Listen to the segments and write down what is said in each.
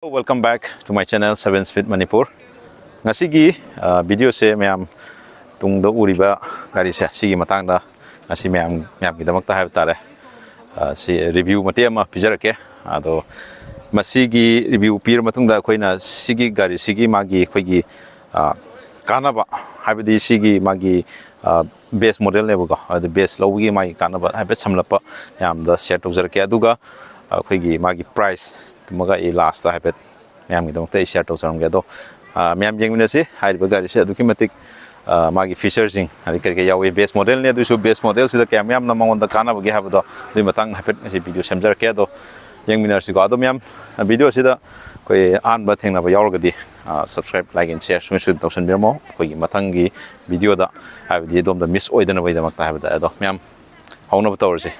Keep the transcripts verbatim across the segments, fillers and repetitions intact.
Welcome back to my channel, Seven Speed Manipur. ꯉꯁꯤꯒꯤ ꯚꯤꯗꯤꯑꯣꯁꯦ ꯃꯌꯥꯝ ꯇꯨꯡꯗ ꯎꯔꯤꯕ ꯒꯥꯔꯤꯁꯦ, ꯁꯤꯒꯤ ꯃꯇꯥꯡꯗ ꯉꯁꯤ ꯃꯌꯥꯝ ꯃꯌꯥꯝꯒꯤꯗꯃꯛꯇ ꯍꯥꯏꯕ ꯇꯥꯔꯦ, ꯁꯤ ꯔꯤꯚ꯭ꯌꯨ ꯃꯇꯦꯛ ꯑꯃ ꯄꯤꯖꯔꯛꯀꯦ꯫ ꯑꯗꯣ ꯃꯁꯤꯒꯤ ꯔꯤꯚ꯭ꯌꯨ ꯄꯤꯔ ꯃꯇꯨꯡꯗ ꯑꯩꯈꯣꯏꯅ ꯁꯤꯒꯤ ꯒꯥꯔꯤꯁꯤꯒꯤ ꯃꯥꯒꯤ ꯑꯩꯈꯣꯏꯒꯤ ꯀꯥꯟꯅꯕ, ꯍꯥꯏꯕꯗꯤ ꯁꯤꯒꯤ ꯃꯥꯒꯤ ꯕꯦꯁ ꯃꯣꯗꯦꯜꯅꯦꯕꯀꯣ, ꯑꯗꯨ ꯕꯦꯁ ꯂꯧꯕꯒꯤ ꯃꯥꯒꯤ ꯀꯥꯟꯅꯕ ꯍꯥꯏꯐꯦꯠ ꯁꯝꯂꯞꯄ ꯃꯌꯥꯝꯗ ꯁꯤꯌꯔ ꯇꯧꯖꯔꯛꯀꯦ꯫ ꯑꯗꯨꯒ ꯑꯩꯈꯣꯏꯒꯤ ꯃꯥꯒꯤ ꯄ꯭ꯔꯥꯏꯁ ꯇꯨꯃꯒ ꯑꯩ ꯂꯥꯁꯇ ꯍꯥꯏꯐꯦꯠ ꯃꯌꯥꯝꯒꯤꯗꯃꯛꯇ ꯑꯩ ꯁꯤꯌꯔ ꯇꯧꯖꯔꯝꯒꯦ꯫ ꯑꯗꯣ ꯃꯌꯥꯝ ꯌꯦꯡꯃꯤꯟꯅꯁꯤ꯫ ꯍꯥꯏꯔꯤꯕ ꯒꯥꯔꯤꯁꯦ ꯑꯗꯨꯛꯀꯤ ꯃꯇꯤꯛ ꯃꯥꯒꯤ ꯐꯤꯆꯔꯁꯤꯡ, ꯍꯥꯏꯗꯤ ꯀꯔꯤ ꯀꯔꯤ ꯌꯥꯎꯏ, ꯕꯦꯁ ꯃꯣꯗꯦꯜꯅꯤ, ꯑꯗꯨꯁꯨ ꯕꯦꯁ ꯃꯣꯗꯦꯜꯁꯤꯗ ꯀꯌꯥꯝ ꯌꯥꯝꯅ ꯃꯉꯣꯟꯗ ꯀꯥꯟꯅꯕꯒꯦ ꯍꯥꯏꯕꯗꯣ, ꯑꯗꯨꯒꯤ ꯃꯇꯥꯡꯗ ꯍꯥꯏꯐꯦꯠ ꯉꯁꯤ ꯚꯤꯗꯤꯑꯣ ꯁꯦꯝꯖꯔꯛꯀꯦ꯫ ꯑꯗꯣ ꯌꯦꯡꯃꯤꯟꯅꯔꯁꯤꯀꯣ꯫ ꯑꯗꯣ ꯃꯌꯥꯝ, ꯚꯤꯗꯤꯑꯣꯁꯤꯗ ꯑꯩꯈꯣꯏ ꯑꯍꯥꯟꯕ ꯊꯦꯡꯅꯕ ꯌꯥꯎꯔꯒꯗꯤ ꯁꯕꯁꯀ꯭ꯔꯥꯏꯕ, ꯂꯥꯏꯛ ꯑꯦꯟ ꯁꯤꯌꯔ ꯁꯨꯡꯁꯣꯏ ꯁꯣꯏꯗꯅ ꯇꯧꯁꯟꯕꯤꯔꯝꯃꯣ꯫ ꯑꯩꯈꯣꯏꯒꯤ ꯃꯊꯪꯒꯤ ꯚꯤꯗꯤꯑꯣꯗ, ꯍꯥꯏꯕꯗꯤ ꯑꯗꯣꯝꯗ ꯃꯤꯁ ꯑꯣꯏꯗꯅꯕꯒꯤꯗꯃꯛꯇ ꯍꯥꯏꯕꯗ꯫ ꯑꯗꯣ ꯃꯌꯥꯝ ꯍꯧꯅꯕ ꯇꯧꯔꯁꯤ꯫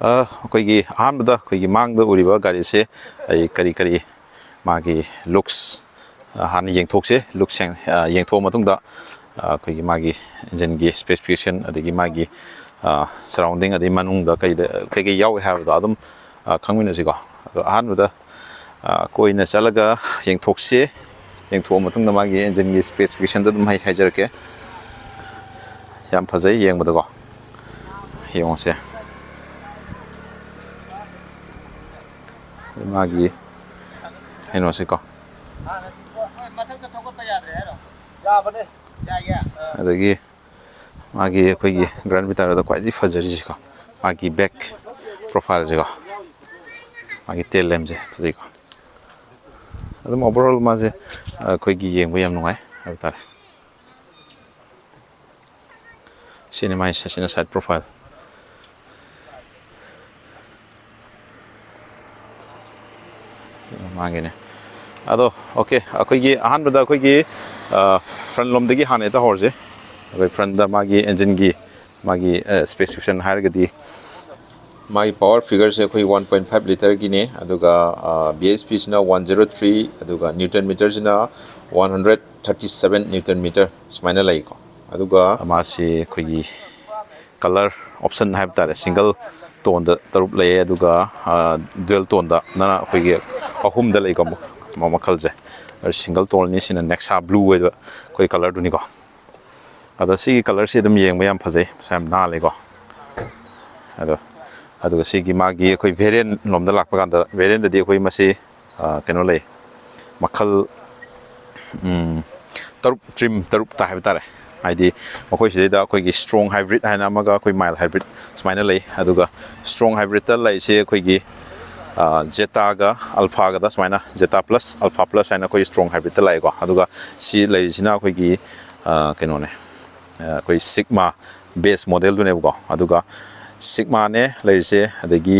ꯑꯩꯈꯣꯏꯒꯤ ꯑꯍꯥꯟꯕꯗ ꯑꯩꯈꯣꯏꯒꯤ ꯃꯥꯡꯗ ꯎꯔꯤꯕ ꯒꯥꯔꯤꯁꯦ ꯑꯩ ꯀꯔꯤ ꯀꯔꯤ ꯃꯥꯒꯤ ꯂꯨꯛꯁ ꯍꯥꯟꯅ ꯌꯦꯡꯊꯣꯛꯁꯦ꯫ ꯂꯨꯛꯁ ꯌꯦꯡꯊꯣꯛꯑ ꯃꯇꯨꯡꯗ ꯑꯩꯈꯣꯏꯒꯤ ꯃꯥꯒꯤ ꯏꯟꯖꯤꯟꯒꯤ ꯁ꯭ꯄꯦꯁꯤꯐꯤꯀꯦꯁꯟ, ꯑꯗꯒꯤ ꯃꯥꯒꯤ ꯁꯔꯥꯎꯟꯗꯤꯡ, ꯑꯗꯩ ꯃꯅꯨꯡꯗ ꯀꯔꯤꯗ ꯀꯩꯀꯩ ꯌꯥꯎꯏ ꯍꯥꯏꯕꯗꯣ ꯑꯗꯨꯝ ꯈꯪꯃꯤꯟꯅꯁꯤꯀꯣ꯫ ꯑꯗꯣ ꯑꯍꯥꯟꯕꯗ ꯀꯣꯏꯅ ꯆꯠꯂꯒ ꯌꯦꯡꯊꯣꯛꯁꯤ꯫ ꯌꯦꯡꯊꯣꯛꯑ ꯃꯇꯨꯡꯗ ꯃꯥꯒꯤ ꯏꯟꯖꯤꯟꯒꯤ ꯁ꯭ꯄꯦꯁꯤꯐꯤꯀꯦꯁꯟꯗ ꯑꯗꯨꯝ ꯑꯩ ꯍꯥꯏꯖꯔꯛꯀꯦ꯫ ꯌꯥꯝ ꯐꯖꯩ ꯌꯦꯡꯕꯗꯀꯣ꯫ ꯌꯦꯡꯉꯨꯁꯦ꯫ ꯃꯥꯒꯤ ꯀꯩꯅꯣꯁꯦꯀꯣ꯫ ꯃꯊꯛꯇ ꯊꯧꯒꯠꯄ ꯌꯥꯗ꯭ꯔꯦ ꯍꯥꯏꯔꯣ? ꯌꯥꯕꯅꯦ꯫ ꯌꯥꯏꯌꯦ꯫ ꯑꯗꯒꯤ ꯃꯥꯒꯤ ꯑꯩꯈꯣꯏꯒꯤ ꯒ꯭ꯔꯥꯟ ꯚꯤꯇꯥꯔꯥꯗ ꯈ꯭ꯋꯥꯏꯗꯒꯤ ꯐꯖꯔꯤꯁꯤꯀꯣ, ꯃꯥꯒꯤ ꯕꯦꯛ ꯄ꯭ꯔꯣꯐꯥꯏꯜꯁꯦꯀꯣ, ꯃꯥꯒꯤ ꯇꯦꯜ ꯂꯦꯝꯁꯦ ꯐꯖꯩꯀꯣ꯫ ꯑꯗꯨꯝ ꯑꯣꯚꯔꯑꯣꯜ ꯃꯥꯁꯦ ꯑꯩꯈꯣꯏꯒꯤ ꯌꯦꯡꯕ ꯌꯥꯝ ꯅꯨꯡꯉꯥꯏ ꯍꯥꯏꯕ ꯇꯥꯔꯦ꯫ ꯁꯤꯅꯤ ꯃꯥꯏ, ꯁꯤꯅ ꯁꯥꯏꯠ ꯄ꯭ꯔꯣꯐꯥꯏꯜ꯫ ꯃꯥꯒꯤꯅꯦ꯫ ꯑꯗꯣ ꯑꯣꯀꯦ, ꯑꯩꯈꯣꯏꯒꯤ ꯑꯍꯥꯟꯕꯗ ꯑꯩꯈꯣꯏꯒꯤ ꯐ꯭ꯔꯟ ꯂꯣꯝꯗꯒꯤ ꯍꯥꯟꯅ ꯍꯦꯛꯇ ꯍꯧꯔꯁꯦ꯫ ꯑꯩꯈꯣꯏ ꯐ꯭ꯔꯟꯗ ꯃꯥꯒꯤ ꯑꯦꯟꯖꯤꯟꯒꯤ ꯃꯥꯒꯤ ꯁ꯭ꯄꯦꯁꯤꯐꯤꯀꯦꯁꯟ ꯍꯥꯏꯔꯒꯗꯤ, ꯃꯥꯒꯤ ꯄꯥꯋꯔ ꯐꯤꯒꯔꯁꯦ ꯑꯩꯈꯣꯏ ꯋꯥꯟ ꯄꯣꯏꯟ ꯐꯥꯏꯚ ꯂꯤꯇꯔꯒꯤꯅꯦ꯫ ꯑꯗꯨꯒ ꯕꯤ ꯑꯦꯁ ꯄꯤꯁꯤꯅ ꯋꯥꯟ ꯖꯦꯔꯣ ꯊ꯭ꯔꯤ, ꯑꯗꯨꯒ ꯅ꯭ꯌꯨꯇꯟ ꯃꯤꯇꯔꯁꯤꯅ one hundred thirty seven newton metre ꯁꯨꯃꯥꯏꯅ ꯂꯩꯀꯣ꯫ ꯑꯗꯨꯒ ꯃꯥꯁꯤ ꯑꯩꯈꯣꯏꯒꯤ ꯀꯂꯔ ꯑꯣꯞꯁꯟ ꯍꯥꯏꯕ ꯇꯥꯔꯦ, ꯁꯤꯡꯒꯜ ꯇꯣꯟꯗ ꯇꯔꯨꯛ ꯂꯩꯌꯦ, ꯑꯗꯨꯒ ꯗꯨꯋꯦꯜ ꯇꯣꯟꯗꯅ ꯑꯩꯈꯣꯏꯒꯤ ꯑꯍꯨꯝꯗ ꯂꯩꯀꯣ, ꯃ- ꯃꯈꯜꯁꯦ꯫ ꯁꯤꯡꯒꯜ ꯇꯣꯟꯅꯤ, ꯁꯤꯅ ꯅꯦꯛꯁꯥ ꯕ꯭ꯂꯨ ꯑꯣꯏꯕ ꯑꯩꯈꯣꯏ ꯀꯂꯔꯗꯨꯅꯤꯀꯣ꯫ ꯑꯗꯣ ꯁꯤꯒꯤ ꯀꯂꯔꯁꯤ ꯑꯗꯨꯝ ꯌꯦꯡꯕ ꯌꯥꯝ ꯐꯖꯩ, ꯃꯁꯥ ꯌꯥꯝ ꯅꯥꯜꯂꯦꯀꯣ꯫ ꯑꯗꯣ ꯑꯗꯨꯒ ꯁꯤꯒꯤ ꯃꯥꯒꯤ ꯑꯩꯈꯣꯏ ꯚꯦꯔꯤꯌꯟ ꯂꯣꯝꯗ ꯂꯥꯛꯄ ꯀꯥꯟꯗ, ꯚꯦꯔꯤꯌꯟꯗꯗꯤ ꯑꯩꯈꯣꯏ ꯃꯁꯤ ꯑ, ꯀꯩꯅꯣ ꯂꯩ, ꯃꯈꯜ ꯎꯝ, ꯇꯔꯨꯛ, ꯇ꯭ꯔꯤꯝ ꯇꯔꯨꯛꯇ ꯍꯥꯏꯕ ꯇꯥꯔꯦ꯫ ꯍꯥꯏꯗꯤ ꯃꯈꯣꯏ ꯁꯤꯗꯩꯗ ꯑꯩꯈꯣꯏꯒꯤ ꯁ꯭ꯇ꯭ꯔꯣꯡ ꯍꯥꯏꯕ꯭ꯔꯤꯠ ꯍꯥꯏꯅ ꯑꯃꯒ ꯑꯩꯈꯣꯏ ꯃꯥꯏꯜ ꯍꯥꯏꯕ꯭ꯔꯤꯠ ꯁꯨꯃꯥꯏꯅ ꯂꯩ꯫ ꯑꯗꯨꯒ ꯁ꯭ꯇ꯭ꯔꯣꯡ ꯍꯥꯏꯕ꯭ꯔꯤꯠꯇ ꯂꯩꯔꯤꯁꯦ ꯑꯩꯈꯣꯏꯒꯤ ꯖꯦꯇꯥꯒ ꯑꯜꯐꯥꯒꯗ ꯁꯨꯃꯥꯏꯅ, ꯖꯦꯇꯥ ꯄ꯭ꯂꯁ ꯑꯜꯐꯥ ꯄ꯭ꯂꯁ ꯍꯥꯏꯅ ꯑꯩꯈꯣꯏ ꯁ꯭ꯇ꯭ꯔꯣꯡ ꯍꯥꯏꯕ꯭ꯔꯤꯠꯇ ꯂꯥꯛꯑꯦꯀꯣ꯫ ꯑꯗꯨꯒ ꯁꯤ ꯂꯩꯔꯤꯁꯤꯅ ꯑꯩꯈꯣꯏꯒꯤ ꯑ, ꯀꯩꯅꯣꯅꯦ, ꯑ, ꯑꯩꯈꯣꯏ ꯁꯤꯒꯃꯥ ꯕꯦꯁ ꯃꯣꯗꯦꯜꯗꯨꯅꯦꯕꯀꯣ꯫ ꯑꯗꯨꯒ ꯁꯤꯒꯃꯥꯅꯦ ꯂꯩꯔꯤꯁꯦ, ꯑꯗꯒꯤ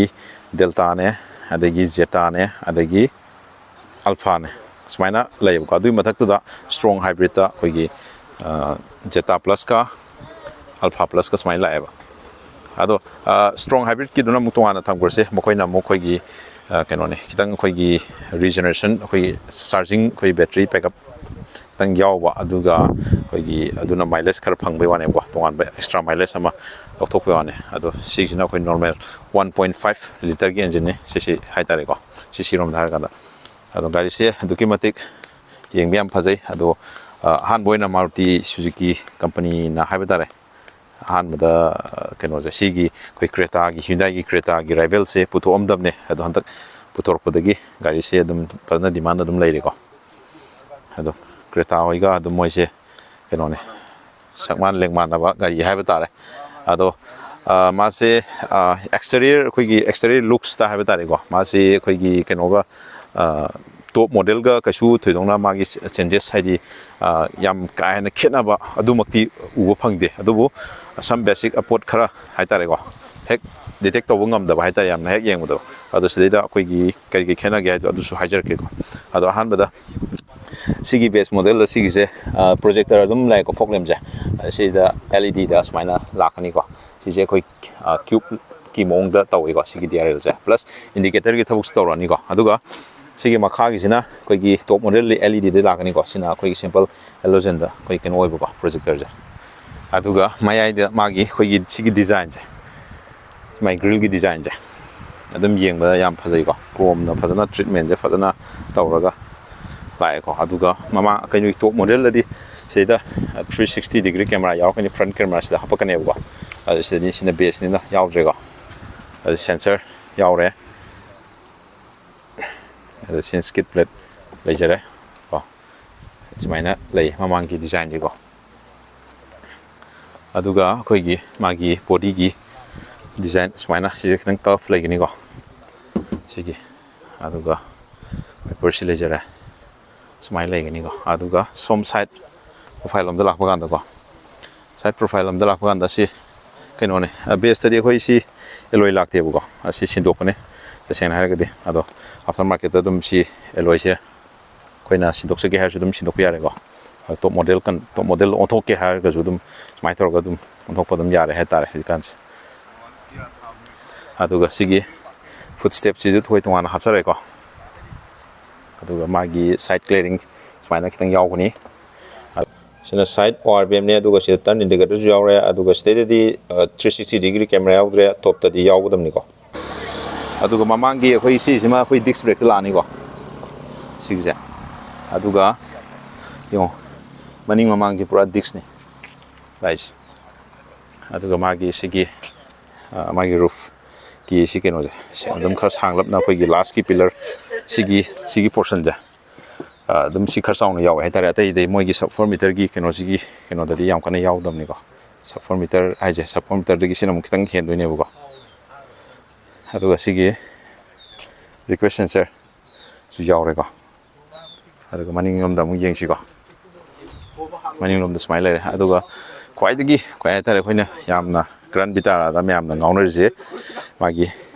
ꯗꯦꯜꯇꯥꯅꯦ, ꯑꯗꯒꯤ ꯖꯦꯇꯥꯅꯦ, ꯑꯗꯒꯤ ꯑꯜꯐꯥꯅꯦ, ꯁꯨꯃꯥꯏꯅ ꯂꯩꯌꯦꯕꯀꯣ꯫ ꯑꯗꯨꯒꯤ ꯃꯊꯛꯇꯨꯗ ꯁ꯭ꯇ꯭ꯔꯣꯡ ꯍꯥꯏꯕ꯭ꯔꯤꯠꯇ ꯑꯩꯈꯣꯏꯒꯤ ꯖꯦꯇꯥ ꯄ꯭ꯂꯁꯀ ꯑꯜꯐꯥ ꯄ꯭ꯂꯁꯀ ꯁꯨꯃꯥꯏꯅ ꯂꯥꯛꯑꯦꯕ꯫ ꯑꯗꯣ ꯁ꯭ꯇ꯭ꯔꯣꯡ ꯍꯥꯏꯕ꯭ꯔꯤꯠꯀꯤꯗꯨꯅ ꯑꯃꯨꯛ ꯇꯣꯉꯥꯟꯅ ꯊꯝꯈ꯭ꯔꯁꯦ꯫ ꯃꯈꯣꯏꯅ ꯑꯃꯨꯛ ꯑꯩꯈꯣꯏꯒꯤ ꯀꯩꯅꯣꯅꯦ, ꯈꯤꯇꯪ ꯑꯩꯈꯣꯏꯒꯤ ꯔꯤꯖꯦꯅꯔꯦꯁꯟ, ꯑꯩꯈꯣꯏꯒꯤ ꯆꯥꯔꯖꯤꯡ, ꯑꯩꯈꯣꯏ ꯕꯦꯇ꯭ꯔꯤ ꯕꯦꯛꯀꯞ ꯈꯤꯇꯪ ꯌꯥꯎꯕ, ꯑꯗꯨꯒ ꯑꯩꯈꯣꯏꯒꯤ ꯑꯗꯨꯅ ꯃꯥꯏꯂꯦꯖ ꯈꯔ ꯐꯪꯕꯩ ꯋꯥꯅꯦꯕꯀꯣ, ꯇꯣꯉꯥꯟꯕ ꯑꯦꯛꯁꯇ꯭ꯔꯥ ꯃꯥꯏꯂꯦꯖ ꯑꯃ ꯂꯧꯊꯣꯛꯄꯩ ꯋꯥꯅꯦ꯫ ꯑꯗꯣ ꯁꯤꯁꯤꯅ ꯑꯩꯈꯣꯏ ꯅꯣꯔꯃꯦꯜ ꯋꯥꯟ ꯄꯣꯏꯟ ꯐꯥꯏꯚ ꯂꯤꯇꯔꯒꯤ ꯑꯦꯟꯖꯤꯟꯅꯤ, ꯁꯤꯁꯤ ꯍꯥꯏꯇꯥꯔꯦꯀꯣ, ꯁꯤ ꯁꯤꯔꯣꯝꯗ ꯍꯥꯏꯔꯀꯥꯟꯗ꯫ ꯑꯗꯣ ꯒꯥꯔꯤꯁꯦ ꯑꯗꯨꯛꯀꯤ ꯃꯇꯤꯛ ꯌꯦꯡꯕ ꯌꯥꯝ ꯐꯖꯩ꯫ ꯑꯗꯣ ꯑ, ꯑꯍꯥꯟꯕ ꯑꯣꯏꯅ ꯃꯥꯔꯨꯇꯤ ꯁꯨꯖꯨꯀꯤ ꯀꯝꯄꯅꯤꯅ ꯍꯥꯏꯕ ꯇꯥꯔꯦ, ꯑꯍꯥꯟꯕꯗ ꯑ, ꯀꯩꯅꯣꯁꯦ, ꯁꯤꯒꯤ ꯑꯩꯈꯣꯏ ꯀ꯭ꯔꯦꯇꯥꯒꯤ, ꯍ꯭ꯌꯨꯟꯗꯥꯏꯒꯤ ꯀ꯭ꯔꯦꯇꯥꯒꯤ ꯔꯥꯏꯕꯦꯜꯁꯦ ꯄꯨꯊꯣꯛꯑꯝꯗꯕꯅꯦ꯫ ꯑꯗꯣ ꯍꯟꯗꯛ ꯄꯨꯊꯣꯔꯛꯄꯗꯒꯤ ꯒꯥꯔꯤꯁꯦ ꯑꯗꯨꯝ ꯐꯖꯅ ꯗꯤꯃꯥꯟ ꯑꯗꯨꯝ ꯂꯩꯔꯤꯀꯣ꯫ ꯑꯗꯣ ꯀ꯭ꯔꯦꯇꯥ ꯍꯣꯏꯒ ꯑꯗꯨꯝ ꯃꯣꯏꯁꯦ ꯀꯩꯅꯣꯅꯦ, ꯁꯛꯃꯥꯟ ꯂꯦꯡꯃꯥꯟꯅꯕ ꯒꯥꯔꯤ ꯍꯥꯏꯕ ꯇꯥꯔꯦ꯫ ꯑꯗꯣ ꯑ, ꯃꯥꯁꯦ ꯑꯦꯛꯁꯇꯔꯤꯌꯔ, ꯑꯩꯈꯣꯏꯒꯤ ꯑꯦꯛꯁꯇꯔꯤꯌꯔ ꯂꯨꯛꯁꯇ ꯍꯥꯏꯕ ꯇꯥꯔꯦꯀꯣ, ꯃꯥꯁꯤ ꯑꯩꯈꯣꯏꯒꯤ ꯀꯩꯅꯣꯒ, ꯇꯣꯞ ꯃꯣꯗꯦꯜꯒ ꯀꯩꯁꯨ ꯊꯣꯏꯗꯣꯛꯅ ꯃꯥꯒꯤ ꯆꯦꯟꯖꯦꯁ ꯍꯥꯏꯗꯤ ꯑ, ꯌꯥꯝ ꯀꯥ ꯍꯦꯟꯅ ꯈꯦꯠꯅꯕ ꯑꯗꯨꯃꯛꯇꯤ ꯎꯕ ꯐꯪꯗꯦ꯫ ꯑꯗꯨꯕꯨ ꯁꯝ ꯕꯦꯁꯤꯛ ꯑꯄꯣꯠ ꯈꯔ ꯍꯥꯏꯇꯥꯔꯦꯀꯣ, ꯍꯦꯛ detect ꯇꯧꯕ ꯉꯝꯗꯕ ꯍꯥꯏꯇꯥꯔꯦ, ꯌꯥꯝꯅ ꯍꯦꯛ ꯌꯦꯡꯕꯗꯣ꯫ ꯑꯗꯣ ꯁꯤꯗꯩꯗ ꯑꯩꯈꯣꯏꯒꯤ ꯀꯔꯤ ꯀꯔꯤ ꯈꯦꯠꯅꯒꯦ ꯍꯥꯏꯗꯣ ꯑꯗꯨꯁꯨ ꯍꯥꯏꯖꯔꯛꯀꯦꯀꯣ꯫ ꯑꯗꯣ ꯑꯍꯥꯟꯕꯗ ꯁꯤꯒꯤ base model ꯑꯁꯤꯒꯤꯁꯦ projector ꯑꯗꯨꯝ ꯂꯥꯛꯑꯦꯀꯣ, fog lampꯁꯦ꯫ ꯁꯤꯁꯤꯗ L E Dꯗ ꯁꯨꯃꯥꯏꯅ ꯂꯥꯛꯀꯅꯤꯀꯣ꯫ ꯁꯤꯁꯦ ꯑꯩꯈꯣꯏ cubeꯀꯤ ꯃꯑꯣꯡꯗ ꯇꯧꯋꯤꯀꯣ, ꯁꯤꯒꯤ D R Lꯁꯦ, plus indicatorꯒꯤ ꯊꯕꯛꯁꯨ ꯇꯧꯔꯅꯤꯀꯣ꯫ ꯑꯗꯨꯒ ꯁꯤꯒꯤ ꯃꯈꯥꯒꯤꯁꯤꯅ ꯑꯩꯈꯣꯏꯒꯤ top model L E Dꯗ ꯂꯥꯛꯀꯅꯤꯀꯣ꯫ ꯁꯤꯅ ꯑꯩꯈꯣꯏꯒꯤ simple halogenꯗ ꯑꯩꯈꯣꯏ ꯀꯩꯅꯣ ꯑꯣꯏꯕꯀꯣ, projectorꯁꯦ꯫ ꯑꯗꯨꯒ ꯃꯌꯥꯏꯗ ꯃꯥꯒꯤ ꯑꯩꯈꯣꯏꯒꯤ ꯁꯤꯒꯤ designꯁꯦ, ꯃꯥꯏ grillꯒꯤ designꯁꯦ ꯑꯗꯨꯝ ꯌꯦꯡꯕꯗ ꯌꯥꯝ ꯐꯖꯩꯀꯣ꯫ Chromeꯅ ꯐꯖꯅ treatmentꯁꯦ ꯐꯖꯅ ꯇꯧꯔꯒ ꯂꯥꯛꯑꯦꯀꯣ꯫ ꯑꯗꯨꯒ ꯃꯃꯥꯡ ꯀꯩꯅꯣꯒꯤ top modelꯗꯗꯤ ꯁꯤꯗ three sixty degree camera ꯌꯥꯎꯔꯛꯀꯅꯤ, front cameraꯁꯤꯗ ꯍꯥꯞꯄꯛꯀꯅꯦꯕꯀꯣ꯫ ꯑꯗꯨ ꯁꯤꯗꯗꯤ ꯁꯤꯅ baseꯅꯤꯅ ꯌꯥꯎꯗ꯭ꯔꯦꯀꯣ꯫ ꯑꯗꯨ sensor ꯌꯥꯎꯔꯦ꯫ ꯑꯗꯨ ꯁꯤꯅ skid plate ꯂꯩꯖꯔꯦ ꯀꯣ꯫ ꯁꯨꯃꯥꯏꯅ ꯂꯩ ꯃꯃꯥꯡꯒꯤ designꯁꯤꯀꯣ꯫ ꯑꯗꯨꯒ ꯑꯩꯈꯣꯏꯒꯤ ꯃꯥꯒꯤ bodyꯒꯤ design ꯁꯨꯃꯥꯏꯅ ꯁꯤꯁꯦ ꯈꯤꯇꯪ curve ꯂꯩꯒꯅꯤꯀꯣ, ꯁꯤꯒꯤ꯫ ꯑꯗꯨꯒ wiperꯁꯤ ꯂꯩꯖꯔꯦ, ꯁꯨꯃꯥꯏꯅ ꯂꯩꯒꯅꯤꯀꯣ꯫ ꯑꯗꯨꯒ ꯁꯣꯝ side profile ꯂꯣꯝꯗ ꯂꯥꯛꯄ ꯀꯥꯟꯗꯀꯣ, side profile ꯂꯣꯝꯗ ꯂꯥꯛꯄ ꯀꯥꯟꯗ ꯁꯤ ꯀꯩꯅꯣꯅꯦ, baseꯇꯗꯤ ꯑꯩꯈꯣꯏ ꯁꯤ alloy ꯂꯥꯛꯇꯦꯕꯀꯣ, ꯑꯁꯤ ꯁꯤꯟꯗꯣꯛꯄꯅꯦ ꯇꯁꯦꯡꯅ ꯍꯥꯏꯔꯒꯗꯤ꯫ ꯑꯗꯣ after marketꯇ ꯑꯗꯨꯝ ꯁꯤ alloyꯁꯦ ꯑꯩꯈꯣꯏꯅ ꯁꯤꯟꯗꯣꯛꯆꯒꯦ ꯍꯥꯏꯔꯁꯨ ꯑꯗꯨꯝ ꯁꯤꯟꯗꯣꯛꯄ ꯌꯥꯔꯦꯀꯣ꯫ Top model ꯀꯟ-, top model ꯑꯣꯟꯊꯣꯛꯀꯦ ꯍꯥꯏꯔꯒꯁꯨ ꯑꯗꯨꯝ ꯁꯨꯃꯥꯏꯅ ꯇꯧꯔꯒ ꯑꯗꯨꯝ ꯑꯣꯟꯊꯣꯛꯄ ꯑꯗꯨꯝ ꯌꯥꯔꯦ ꯍꯥꯏꯇꯥꯔꯦ ꯍꯧꯖꯤꯛꯀꯥꯟꯁꯦ꯫ ꯑꯗꯨꯒ ꯁꯤꯒꯤ footstepꯁꯤꯁꯨ ꯑꯩꯈꯣꯏ ꯇꯣꯉꯥꯟꯅ ꯍꯥꯞꯆꯔꯦꯀꯣ꯫ ꯑꯗꯨꯒ ꯃꯥꯒꯤ side clearing ꯁꯨꯃꯥꯏꯅ ꯈꯤꯇꯪ ꯌꯥꯎꯒꯅꯤ꯫ ꯁꯤꯅ side ORVMꯅꯦ, ꯑꯗꯨꯒ ꯁꯤꯗ turn indicatorꯁꯨ ꯌꯥꯎꯔꯦ꯫ ꯑꯗꯨꯒ ꯁꯤꯗꯩꯗꯗꯤ three sixty degree camera ꯌꯥꯎꯗ꯭ꯔꯦ, topꯇꯗꯤ ꯌꯥꯎꯒꯗꯕꯅꯤꯀꯣ꯫ ꯑꯗꯨꯒ ꯃꯃꯥꯡꯒꯤ ꯑꯩꯈꯣꯏ ꯁꯤꯁꯤꯃ ꯑꯩꯈꯣꯏ disc brakeꯇ ꯂꯥꯛꯑꯅꯤꯀꯣ, ꯁꯤꯒꯤꯁꯦ꯫ ꯑꯗꯨꯒ ꯌꯦꯡꯉꯣ, ꯃꯅꯤꯡ ꯃꯃꯥꯡꯁꯦ ꯄꯨꯔꯥ discꯅꯤ ꯒꯥꯏꯁ꯫ ꯑꯗꯨꯒ ꯃꯥꯒꯤ ꯁꯤꯒꯤ ꯃꯥꯒꯤ roofꯀꯤ ꯁꯤ ꯀꯩꯅꯣꯁꯦ, ꯑꯗꯨꯝ ꯈꯔ ꯁꯥꯡꯂꯞꯅ ꯑꯩꯈꯣꯏꯒꯤ lastꯀꯤ pillar ꯁꯤꯒꯤ ꯁꯤꯒꯤ portionꯁꯦ ꯑꯗꯨꯝ ꯁꯤ ꯈꯔ ꯆꯥꯎꯅ ꯌꯥꯎꯋꯦ ꯍꯥꯏꯇꯥꯔꯦ꯫ ꯑꯇꯩ ꯑꯇꯩ ꯃꯣꯏꯒꯤ sub four meterꯒꯤ ꯀꯩꯅꯣꯁꯤꯒꯤ ꯀꯩꯅꯣꯗꯗꯤ ꯌꯥꯝ ꯀꯟꯅ ꯌꯥꯎꯗꯕꯅꯤꯀꯣ꯫ Sub four meter ꯍꯥꯏꯁꯦ, sub four meterꯗꯒꯤ ꯁꯤꯅ ꯑꯃꯨꯛ ꯈꯤꯇꯪ ꯍꯦꯟꯗꯣꯏꯅꯦꯕꯀꯣ꯫ ꯑꯗꯨꯒ ꯁꯤꯒꯤ request sensorꯁꯨ ꯌꯥꯎꯔꯦꯀꯣ꯫ ꯑꯗꯨꯒ ꯃꯅꯤꯡꯂꯣꯝꯗ ꯑꯃꯨꯛ ꯌꯦꯡꯁꯤꯀꯣ꯫ ꯃꯅꯤꯡꯂꯣꯝꯗ ꯁꯨꯃꯥꯏꯅ ꯂꯩꯔꯦ꯫ ꯑꯗꯨꯒ ꯈ꯭ꯋꯥꯏꯗꯒꯤ ꯀꯩ ꯍꯥꯏꯇꯥꯔꯦ, ꯑꯩꯈꯣꯏꯅ ꯌꯥꯝꯅ Grand Vitara ꯗ ꯃꯌꯥꯝꯅ ꯉꯥꯎꯅꯔꯤꯁꯦ ꯃꯥꯒꯤ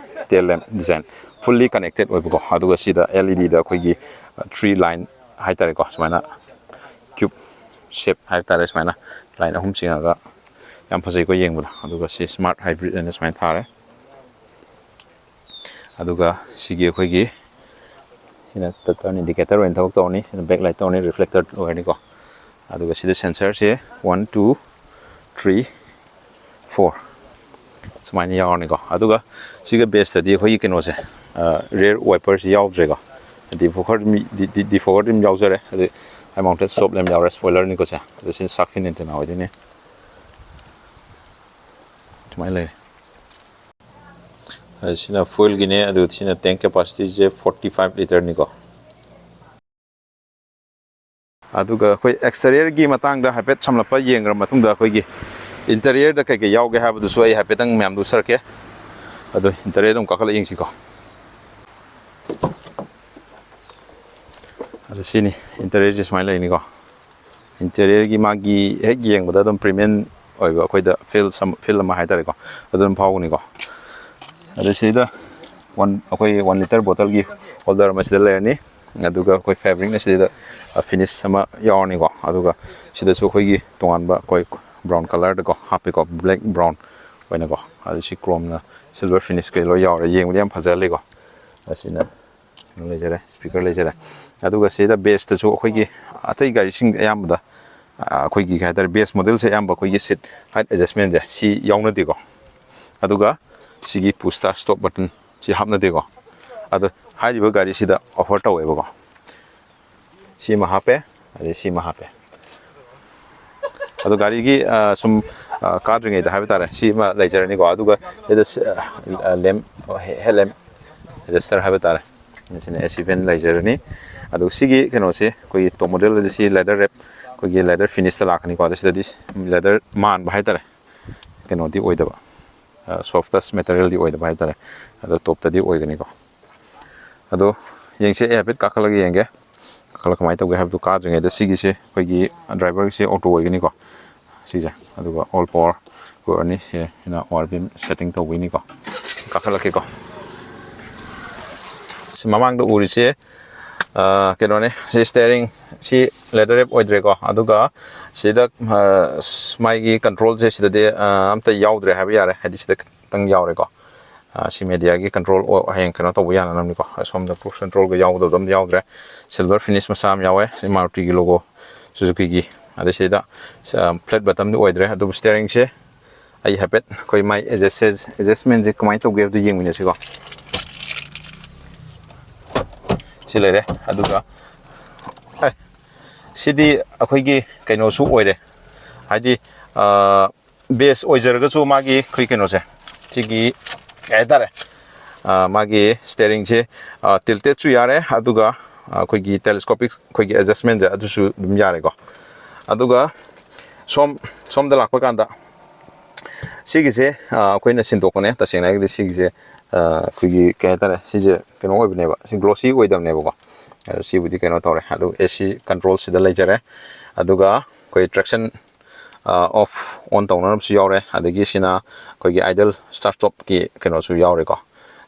tail lamp design, fully connected ꯑꯣꯏꯕꯀꯣ꯫ ꯑꯗꯨꯒ ꯁꯤꯗ L E D ꯗ ꯑꯩꯈꯣꯏꯒꯤ three line ꯍꯥꯏꯇꯥꯔꯦꯀꯣ, ꯁꯨꯃꯥꯏꯅ cube shape ꯍꯥꯏꯇꯥꯔꯦ, ꯁꯨꯃꯥꯏꯅ line ꯑꯍꯨꯝ ꯆꯤꯡꯉꯒ ꯌꯥꯝ ꯐꯖꯩꯀꯣ ꯌꯦꯡꯕꯗ꯫ ꯑꯗꯨꯒ ꯁꯤ smart hybrid ꯍꯥꯏꯅ ꯁꯨꯃꯥꯏꯅ ꯊꯥꯔꯦ꯫ ꯑꯗꯨꯒ ꯁꯤꯒꯤ ꯑꯩꯈꯣꯏꯒꯤ ꯁꯤꯅ turn indicator ꯑꯣꯏꯅ ꯊꯕꯛ ꯇꯧꯔꯅꯤ, ꯁꯤꯅ back light ꯇꯧꯔꯅꯤ, reflector ꯑꯣꯏꯔꯅꯤꯀꯣ꯫ ꯑꯗꯨꯒ ꯁꯤꯗ sensor ꯁꯦ one, two, three, four ꯁꯨꯃꯥꯏꯅ ꯌꯥꯎꯔꯅꯤꯀꯣ꯫ ꯑꯗꯨꯒ ꯁꯤꯒ base ꯇꯗꯤ ꯑꯩꯈꯣꯏꯒꯤ ꯀꯩꯅꯣꯁꯦ, rear wiper ꯁꯤ ꯌꯥꯎꯗ꯭ꯔꯦꯀꯣ꯫ Defogger ꯑꯗꯨꯝ, defogger ꯑꯗꯨꯝ ꯌꯥꯎꯖꯔꯦ꯫ ꯑꯗꯩ high mounted stop lamp ꯌꯥꯎꯔꯦ, spoiler ꯅꯤꯀꯣ ꯁꯦ꯫ ꯑꯗꯨ ꯁꯤꯅ shark fin antenna ꯑꯣꯏꯗꯣꯏꯅꯦ꯫ ꯁꯨꯃꯥꯏꯅ ꯂꯩꯔꯦ꯫ ꯑꯗꯨ ꯁꯤꯅ fuel ꯒꯤꯅꯦ, ꯑꯗꯨ ꯁꯤꯅ tank capacity ꯁꯦ forty five litre ꯅꯤꯀꯣ꯫ ꯑꯗꯨꯒ ꯑꯩꯈꯣꯏ exterior ꯒꯤ ꯃꯇꯥꯡꯗ ꯍꯥꯏꯐꯦꯠ ꯁꯝꯂꯞꯄ ꯌꯦꯡꯈ꯭ꯔ ꯃꯇꯨꯡꯗ, ꯑꯩꯈꯣꯏꯒꯤ interior ꯗ ꯀꯩꯀꯩ ꯌꯥꯎꯒꯦ ꯍꯥꯏꯕꯗꯨꯁꯨ ꯑꯩ ꯍꯥꯏꯐꯦꯠꯇꯪ ꯃꯌꯥꯝꯗꯨ ꯎꯠꯆꯔꯛꯀꯦ꯫ ꯑꯗꯨ interior ꯗ ꯑꯃꯨꯛ ꯀꯥꯈꯠꯂ ꯌꯦꯡꯁꯤꯀꯣ꯫ ꯑꯗꯨ ꯁꯤꯅꯤ, interior ꯁꯦ ꯁꯨꯃꯥꯏꯅ ꯂꯩꯅꯤꯀꯣ꯫ Interior ꯒꯤ ꯃꯥꯒꯤ ꯍꯦꯛ ꯌꯦꯡꯕꯗ ꯑꯗꯨꯝ premium ꯑꯣꯏꯕ, ꯑꯩꯈꯣꯏꯗ feel ꯁꯝ-, feel ꯑꯃ ꯍꯥꯏꯇꯥꯔꯦꯀꯣ, ꯑꯗꯨ ꯑꯗꯨꯝ ꯐꯥꯎꯒꯅꯤꯀꯣ꯫ ꯑꯗꯨ ꯁꯤꯗ one, ꯑꯩꯈꯣꯏ one litre bottle ꯒꯤ holder ꯑꯃ ꯁꯤꯗ ꯂꯩꯔꯅꯤ꯫ ꯑꯗꯨꯒ ꯑꯩꯈꯣꯏ fabric ꯅ ꯁꯤꯗ finish ꯑꯃ ꯌꯥꯎꯔꯅꯤꯀꯣ꯫ ꯑꯗꯨꯒ ꯁꯤꯗꯁꯨ ꯑꯩꯈꯣꯏꯒꯤ ꯇꯣꯉꯥꯟꯕ ꯑꯩꯈꯣꯏ brown colour ꯗꯀꯣ ꯍꯥꯞꯄꯤꯀꯣ, black brown ꯑꯣꯏꯅꯀꯣ꯫ ꯑꯗꯨ ꯁꯤ chrome ꯅ silver finish ꯀꯩ ꯂꯣꯏ ꯌꯥꯎꯔꯦ, ꯌꯦꯡꯕꯗ ꯌꯥꯝ ꯐꯖꯍꯜꯂꯤꯀꯣ꯫ ꯑꯁꯤꯅ ꯀꯩꯅꯣ ꯂꯩꯖꯔꯦ, speaker ꯂꯩꯖꯔꯦ꯫ ꯑꯗꯨꯒ ꯁꯤꯗ base ꯇꯁꯨ ꯑꯩꯈꯣꯏꯒꯤ ꯑꯇꯩ ꯒꯥꯔꯤꯁꯤꯡ ꯑꯌꯥꯝꯕꯗ, ꯑ, ꯑꯩꯈꯣꯏꯒꯤ ꯀꯩ ꯍꯥꯏꯇꯥꯔꯦ, base model ꯁꯦ ꯑꯌꯥꯝꯕ ꯑꯩꯈꯣꯏꯒꯤ seat height adjustment ꯁꯦ ꯁꯤ ꯌꯥꯎꯅꯗꯦꯀꯣ꯫ ꯑꯗꯨꯒ ꯁꯤꯒꯤ push start stop button ꯁꯤ ꯍꯥꯞꯅꯗꯦꯀꯣ꯫ ꯑꯗꯣ ꯍꯥꯏꯔꯤꯕ ꯒꯥꯔꯤꯁꯤꯗ offer ꯇꯧꯋꯦꯕꯀꯣ꯫ ꯁꯤꯃ ꯍꯥꯞꯄꯦ, ꯑꯗꯩ ꯁꯤꯃ ꯍꯥꯞꯄꯦ꯫ ꯑꯗꯣ ꯒꯥꯔꯤꯒꯤ, ꯑ, ꯁꯨꯝ, ꯑ, ꯀꯥꯗ꯭ꯔꯤꯉꯩꯗ ꯍꯥꯏꯕ ꯇꯥꯔꯦ, ꯁꯤꯃ ꯂꯩꯖꯔꯅꯤꯀꯣ꯫ ꯑꯗꯨꯒ ꯁꯤꯗ ꯁ-, ꯑ, lamp, head lamp adjuster ꯍꯥꯏꯕ ꯇꯥꯔꯦ, ꯁꯤꯅ AC vent ꯂꯩꯖꯔꯅꯤ꯫ ꯑꯗꯨꯒ ꯁꯤꯒꯤ ꯀꯩꯅꯣꯁꯤ ꯑꯩꯈꯣꯏꯒꯤ top model ꯗꯗꯤ ꯁꯤ leather wrap, ꯑꯩꯈꯣꯏꯒꯤ leather finish ꯇ ꯂꯥꯛꯀꯅꯤꯀꯣ꯫ ꯑꯗꯣ ꯁꯤꯗꯗꯤ leather ꯃꯥꯟꯕ ꯍꯥꯏ ꯇꯥꯔꯦ, ꯀꯩꯅꯣꯗꯤ ꯑꯣꯏꯗꯕ, soft touch material ꯗꯤ ꯑꯣꯏꯗꯕ ꯍꯥꯏ ꯇꯥꯔꯦ꯫ ꯑꯗꯣ top ꯇꯗꯤ ꯑꯣꯏꯒꯅꯤꯀꯣ꯫ ꯑꯗꯣ ꯌꯦꯡꯁꯦ, ꯑꯩ ꯍꯥꯏꯐꯦꯠ ꯀꯥꯈꯠꯂꯒ ꯌꯦꯡꯒꯦ꯫ ꯀꯥꯈꯠꯂꯒ ꯀꯃꯥꯏꯅ ꯇꯧꯒꯦ ꯍꯥꯏꯕꯗꯨ ꯀꯥꯗ꯭ꯔꯤꯉꯩꯗ ꯁꯤꯒꯤꯁꯦ ꯑꯩꯈꯣꯏꯒꯤ driver ꯒꯤꯁꯦ auto ꯑꯣꯏꯒꯅꯤꯀꯣ꯫ ꯁꯤꯁꯦ꯫ ꯑꯗꯨꯒ all power ꯑꯣꯏꯔꯅꯤ꯫ ꯁꯤꯅ ꯑꯣ ꯑꯥꯔ ꯕꯤ ꯑꯦꯝ setting ꯇꯧꯕꯩꯅꯤꯀꯣ꯫ ꯀꯥꯈꯠꯂꯛꯀꯦꯀꯣ꯫ ꯁꯤ ꯃꯃꯥꯡꯗ ꯎꯔꯤꯁꯦ, ꯑ, ꯀꯩꯅꯣꯅꯦ꯫ ꯁꯤ steering, ꯁꯤ leather wrap ꯑꯣꯏꯗ꯭ꯔꯦꯀꯣ꯫ ꯑꯗꯨꯒ ꯁꯤꯗ, ꯑ, ꯃꯥꯒꯤ controlꯁꯦ ꯁꯤꯗꯗꯤ, ꯑ, ꯑꯝꯇ ꯌꯥꯎꯗ꯭ꯔꯦ ꯍꯥꯏꯕ ꯌꯥꯔꯦ, ꯍꯥꯏꯗꯤ ꯁꯤꯗ ꯈꯤꯇꯪ ꯌꯥꯎꯔꯦꯀꯣ꯫ ꯑ, ꯁꯤ mediaꯒꯤ control ꯑꯣ-, ꯍꯌꯦꯡ ꯀꯩꯅꯣ ꯇꯧꯕ ꯌꯥꯅꯅꯕꯅꯤꯀꯣ꯫ ꯑꯁꯣꯝꯗ cruise controlꯒ ꯌꯥꯎꯒꯗꯕꯗꯣ ꯑꯝꯇ ꯌꯥꯎꯗ꯭ꯔꯦ꯫ Silver finish ꯃꯆꯥ ꯑꯃ ꯌꯥꯎꯋꯦ, ꯁꯤ Marutiꯒꯤ logo, Suzukiꯒꯤ꯫ ꯑꯗꯩ ꯁꯤꯗ, ꯑ, flat bottomꯗꯤ ꯑꯣꯏꯗ꯭ꯔꯦ, ꯑꯗꯨꯕꯨ steeringꯁꯦ ꯑꯩ ꯍꯥꯏꯐꯦꯠ ꯑꯩꯈꯣꯏ ꯃꯥꯏ adjust-, adjustmentꯁꯦ ꯀꯃꯥꯏꯅ ꯇꯧꯒꯦ ꯍꯥꯏꯕꯗꯨ ꯌꯦꯡꯃꯤꯟꯅꯁꯤꯀꯣ꯫ ꯁꯤ ꯂꯩꯔꯦ꯫ ꯑꯗꯨꯒ, ꯑꯦ, ꯁꯤꯗꯤ ꯑꯩꯈꯣꯏꯒꯤ ꯀꯩꯅꯣꯁꯨ ꯑꯣꯏꯔꯦ, ꯍꯥꯏꯗꯤ, ꯑ, base ꯑꯣꯏꯖꯔꯒꯁꯨ ꯃꯥꯒꯤ ꯑꯩꯈꯣꯏ ꯀꯩꯅꯣꯁꯦ, ꯁꯤꯒꯤ ꯀꯩ ꯍꯥꯏꯇꯥꯔꯦ, ꯑ, ꯃꯥꯒꯤ steeringꯁꯦ, ꯑ, tiltedꯁꯨ ꯌꯥꯔꯦ, ꯑꯗꯨꯒ ꯑꯩꯈꯣꯏꯒꯤ telescopic ꯑꯩꯈꯣꯏꯒꯤ adjustmentꯁꯦ ꯑꯗꯨꯁꯨ ꯑꯗꯨꯝ ꯌꯥꯔꯦꯀꯣ꯫ ꯑꯗꯨꯒ ꯁꯣꯝ, ꯁꯣꯝꯗ ꯂꯥꯛꯄ ꯀꯥꯟꯗ ꯁꯤꯒꯤꯁꯦ, ꯑ, ꯑꯩꯈꯣꯏꯅ ꯁꯤꯟꯗꯣꯛꯄꯅꯦ꯫ ꯇꯁꯦꯡꯅ ꯍꯥꯏꯔꯒꯗꯤ ꯁꯤꯒꯤꯁꯦ, ꯑ, ꯑꯩꯈꯣꯏꯒꯤ ꯀꯩ ꯍꯥꯏꯇꯥꯔꯦ, ꯁꯤꯁꯦ ꯀꯩꯅꯣ ꯑꯣꯏꯕꯅꯦꯕ, ꯁꯤ glossy ꯑꯣꯏꯗꯕꯅꯦꯕꯀꯣ꯫ ꯑꯗꯣ ꯁꯤꯕꯨꯗꯤ ꯀꯩꯅꯣ ꯇꯧꯔꯦ꯫ ꯑꯗꯨ AC controlꯁꯤꯗ ꯂꯩꯖꯔꯦ꯫ ꯑꯗꯨꯒ ꯑꯩꯈꯣꯏ traction, ꯑ, off on ꯇꯧꯅꯅꯕꯁꯨ ꯌꯥꯎꯔꯦ꯫ ꯑꯗꯒꯤ ꯁꯤꯅ ꯑꯩꯈꯣꯏꯒꯤ idle start stopꯀꯤ ꯀꯩꯅꯣꯁꯨ ꯌꯥꯎꯔꯦꯀꯣ,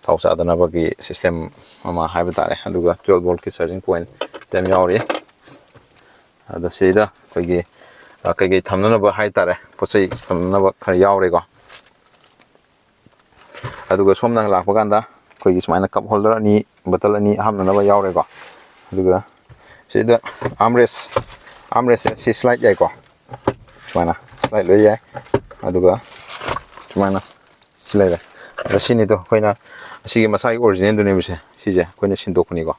ꯊꯥꯎ ꯆꯥꯗꯅꯕꯒꯤ system ꯑꯃ ꯍꯥꯏꯕ ꯇꯥꯔꯦ꯫ ꯑꯗꯨꯒ twelve voltꯀꯤ charging point ꯑꯗꯨꯝ ꯌꯥꯎꯔꯤ꯫ ꯑꯗꯣ ꯁꯤꯗ ꯑꯩꯈꯣꯏꯒꯤ, ꯑ, ꯀꯩꯀꯩ ꯊꯝꯅꯅꯕ ꯍꯥꯏ ꯇꯥꯔꯦ, ꯄꯣꯠ ꯆꯩ ꯊꯝꯅꯅꯕ ꯈꯔ ꯌꯥꯎꯔꯦꯀꯣ꯫ ꯑꯗꯨꯒ ꯁꯣꯝꯗ ꯂꯥꯛꯄ ꯀꯥꯟꯗ ꯑꯩꯈꯣꯏꯒꯤ ꯁꯨꯃꯥꯏꯅ cup holder ꯑꯅꯤ, bottle ꯑꯅꯤ ꯍꯥꯞꯅꯅꯕ ꯌꯥꯎꯔꯦꯀꯣ꯫ ꯑꯗꯨꯒ ꯁꯤꯗ armrest, armrestꯁꯦ ꯁꯤ slide ꯌꯥꯏꯀꯣ, ꯁꯨꯃꯥꯏꯅ slide ꯂꯣꯏ ꯌꯥꯏ꯫ ꯑꯗꯨꯒ ꯁꯨꯃꯥꯏꯅ ꯁꯤ ꯂꯩꯔꯦ꯫ ꯑꯗꯣ ꯁꯤꯅꯤꯗꯣ ꯑꯩꯈꯣꯏꯅ, ꯑꯁꯤꯒꯤ ꯃꯁꯥꯒꯤ originalꯗꯨꯅꯦꯕꯁꯦ, ꯁꯤꯁꯦ ꯑꯩꯈꯣꯏꯅ ꯁꯤꯟꯗꯣꯛꯄꯅꯤꯀꯣ꯫